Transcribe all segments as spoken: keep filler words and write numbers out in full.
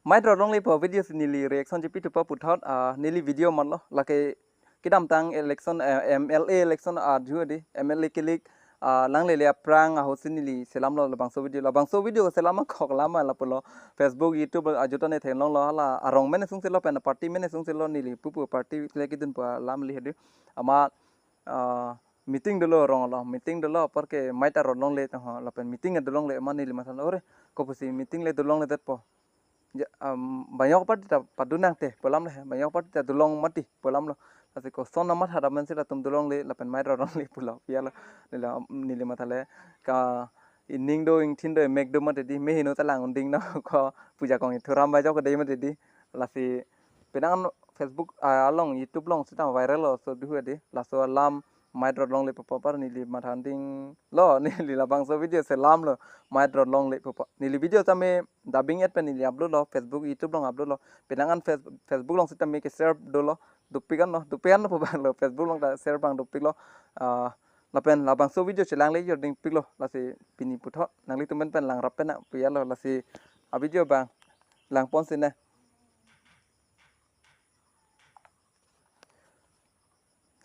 Mait rot longle pu video si neli reaction chepithupo puthot, ah, neli video manlo. Lake kedamtang election, eh, M L A election arju di, M L A kelik, ah, langlele aphrang ahut si neli selamlo labangso video. Labangso video selam kok lama lapulo. Facebook, YouTube ajuta ne theklonglo hala arong mene sungsi lo pen party mene sungsi lo neli pupu party le kidun pu alam le hedi. Amat, ah, meeting dolo rong lo, meeting dolo apar ke mait rot longle tang ho, lapen meeting dolo longle amat neli mathalo ore, kopusi meeting le dolo longle detpo. Ja, um, bang yok party ta padun nangte pu alam le, bang yok party ta dolo long mati pu alamlo. Lasi koson amat hadaman si latum dolo longle lapen mait rot longle pulo. Pi alo, neli, neli mathale ka ining do, ingthin do, emek do mati di, me heno ta lang unding no ko puja kong ithuram bai jok de mati di. Lasi penang Facebook, ah, along YouTube along sita viral lo so duhu di. Laso alam mait rot longle pupo apar neli mathanding lo, neli labangso video selamlo mait rot longle pupo. Neli video tame dubbing et pen neli upload lo, Facebook, YouTube along upload lo. Penang an Face-, Facebook along sita me ke share dolo, dopik an lo, dopik an lo pu abang lo, Facebook along ta share abang dopiklo. Ah, lapen labangso video chelang le jording piklo, lasi pini puthot nanglitum pen pen langrap pen na pu alo, lasi a video abang langpon sine.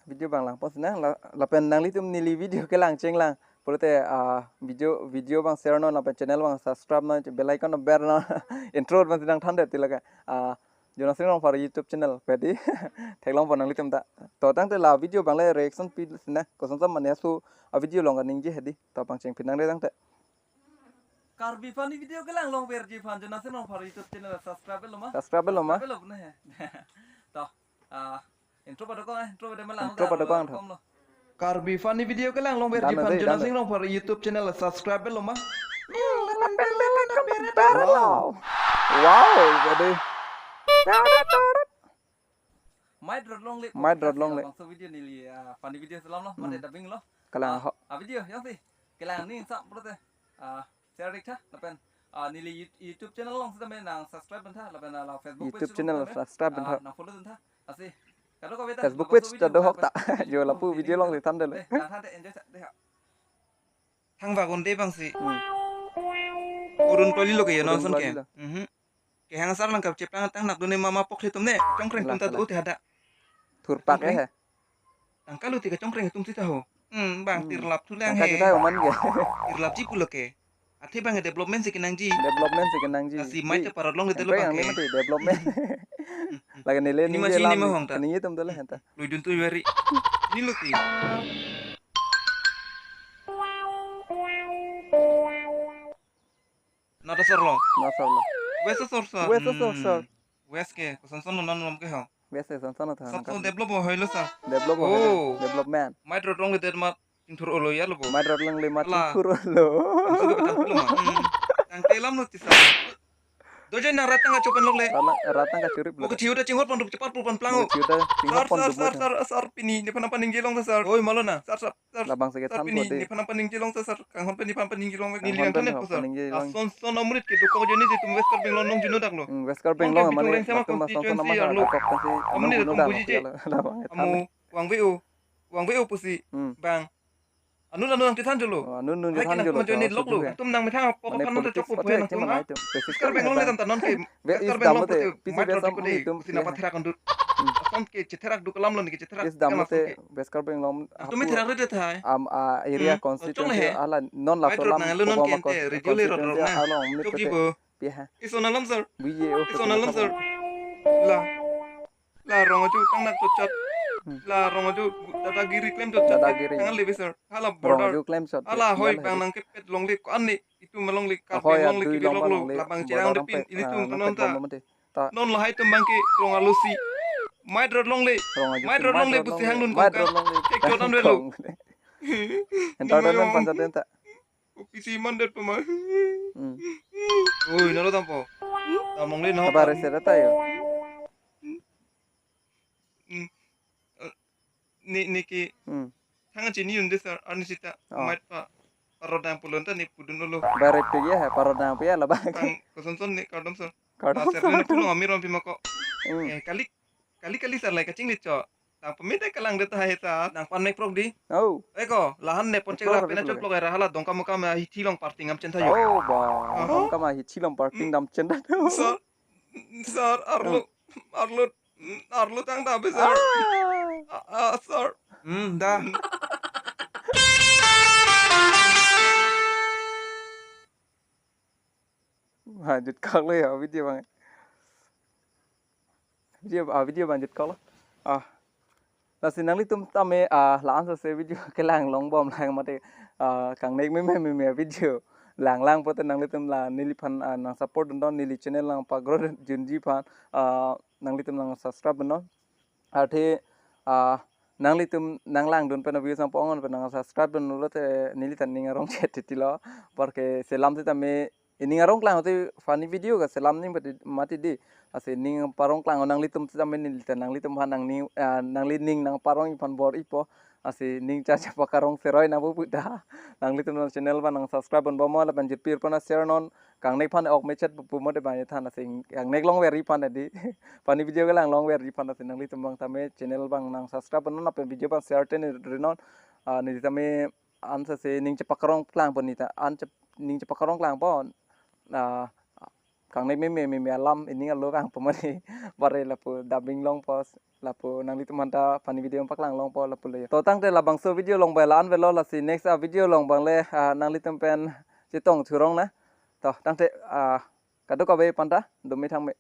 Video abang langpon sine, la-, lapen nanglitum neli video kelang chenglang pulote, ah, video, video abang share non, lapen channel abang subscribe non, bell icon ber non. Intro abang si nangthan det tilaka. Ah, Jonas Ringrong Pharo YouTube channel pedi. Theklongpo nanglitum ta. To tangte la video abang le reaction pi sine, koson sa mane su a video along kaningje hedi. To abang chengphi nang re tangte. Karbi funny video kelang longverji aphan Jonas Ringrong Pharo YouTube channel subscribe lo ma? Subscribe lo ma? Subscribe lo na he. To, ah, intro padokok, eh, intro pada malang. Intro padokok, kom lo. Karbi funny video kelang longverji aphan Jonas Ringrong Pharo YouTube channel subscribe lo ma? Wow. Wow, jadi. Mait rot longle. Mait rot longle. Bangso video neli, ah, funny video selamlo, mate dubbing lo. Kalang ho. Ah, video, yang si. Kelang ni sa pulote. Ah, share dik tha, lapen, ah, neli You-, YouTube channel along sita me nang subscribe pen tha, lapen, ah, la Facebook page YouTube channel subscribe pen tha. Nang follow pen tha. Lasi. Kadokave ta Facebook page ta dohok ta. Jo lapu video along si than detlo. Eh, nang than te enjoy sa de ha. Thang vagon de abang si. Hmm. Urun toli lo ke yo non son ke. Urun toli lo. Mhm. Kehang asar nangkap cheplang tang nak done mama pok le tum ne. Chongkreng tum ta do te hada. Thurpak eh. Tangka lo ti kachongkreng atum sita ho. Hmm, bang tirlap thu lang he. Tangka sita ho man ke. Tirlap ji pulo ke. Athe bang development si kenangji. Development si kenangji. Lasi mait ta parot longle detlo bang ke. Mati development. Lagi nile ni masih ni mahong ta. Ni itum dole henta. Luidun tu iwari. Ni lo ti. Nada sorlo. Nada sorlo. Wes asor sir. Wes asor sir. Wes ke, koson son non nom ke ho. Wes ke son son tha. Sat so develop ho hoilo sir. Develop ho hoilo. Oh. Development. Mait rot longle det mat tingthur olo ya lo bo. Mait rot longle mat tingthur olo. Tang telam lo ti sir. Dojo nang rat tang kachopan lok le. Rat tang kachurip lo. Mo ke thiu da chinghot pon rup chepar pul pon plang o. Thiu da chinghot pon rup. Sir, sir, sir, pini nephan nangpaningje long sir. Oi, malo na. Sir, sir. Sir, labang seke sir, than pini, pode. Nephan nangpaningje long sir, sir. Kanghon pen nephan paningje long, kanghon neli pen nangthan nephan po sir. Paningje long. Ason son amrit kedo ko jeni si tum West Karbi Anglong nong jino dak lo. Hmm, West Karbi Anglong amane, bitung leng sama latum ason son constituency amane arlo. Dakok kasi amrit nong jino dak lo. Amu wang ve o, wang ve o pusi. Hmm. Bang. Anu anu nang tithan jolo. Oh, anu anu tithan jolo. Hai ke nang joni lok lo. Tum nang methang pok mane pan politics chok pun pake nang tum. West Karbi Anglong le tam ta non ke. West Karbi Anglong pute mait rot ko de. Sina patherak andut. Ason ke chetherak duk alam lo ni ke chetherak. West Karbi Anglong. Tumi therak rede thai. Am, ah, area constituency ala non la solam. Mait rot nang lo non kente, radio le rot rong na. Chok ji bo. Pi ha. Ison alam sir. Ison alam sir. La. La rong aju tang nak chotchot. La rong aju dadagiri klem chotchot. Dadagiri. Tang le sir. Hala border. Rong aju klem chot. Hala hoi bang nang kepet longle ko ani. Itum longle, Karbi longle, kidi lok lo, labang cherang depin, ilitum non ta. Non lahai tum bang ke rong alosi. Mait rot longle. Mait rot longle pusi hang nun kong kang. Kek kyo tan velo. Entertainment panjat den ta. Opisi mandet pama. Hmm. Oi, nalo tampo. Tamong le no. Apa rese data yo? Hmm. Eh, ni, ni ki. Hmm. Thang chini yun de sir, arni sita. Oh. Mait pa. Parot nang pulon ta ni pudun lo. Bare pe ya, parot nang pe ya la bang. Tang koson son ni kardom sir. Kardom sir. Sir ni pulo ami rom pima ko. Hmm. Eh, kali, kali kali sir lai kachinglit cho. Tang pemit de kalang de ta hai ta. Nang pan mek prok di. Oh. Eko, lahan ne pon chek la pena chok lok era hala dongka moka ma hithi long parting am chen tha yo. Oh, ba. Dongka ma hithi long parting dam chen tha. Sir. Sir, arlo, arlo, arlo tang da be, sir. Ah, ah, sir. Hmm, da. Ha, jut kak lo ya video bang. Video, ah, video bang jut kak lo. Ah. Lasi nanglitum tame, ah, la-an sase video kelang long bom lang mate, ah, kangnek meme meme video lang lang pote nanglitum la neliphan, ah, nang support dun don, neli channel nang pagro junji aphan, ah, nanglitum nang subscribe dun don. Athe, ah, nanglitum nang langdun pen video sang pongon pen nang subscribe dun lote neli ta ning arong chet titi lo. Porque selam sitame ining arong klang te funny video kaselam ning mati, mati di. Lasi ning parong klang nanglitum sitame neli ta nanglitum aphan nang ning, ah, nangli ning nang parong iphan bor-ipo. Lasi ning cha cha pakarong seroi nang pu pu da. Nanglitum nang channel aphan nang subscribe dun bom lapen jut pir aphan share non. Kangnek aphan ok mechet pu pu mo de bang than, lasi kangnek longver-i aphan di. Funny video kelang longver-i aphan, lasi nanglitum bang tame channel bang nang subscribe non lapen video bang share te ne ri non. Ah, neli tame an sase ning chepakarong klang pon neli ta an chep-, ning chepakarong klang pon. Ah, kangnek meme meme alam ining arlo kang pemari bare lapu dubbing longpo, lapu nanglitum aphan ta funny video paklang longpo lapu le. To tangte labangso video along bang la-an velo, lasi next, ah, video along bang le, ah, nanglitum pen chetong thurong na. To tangte, ah, kadokave aphan ta dome thangme.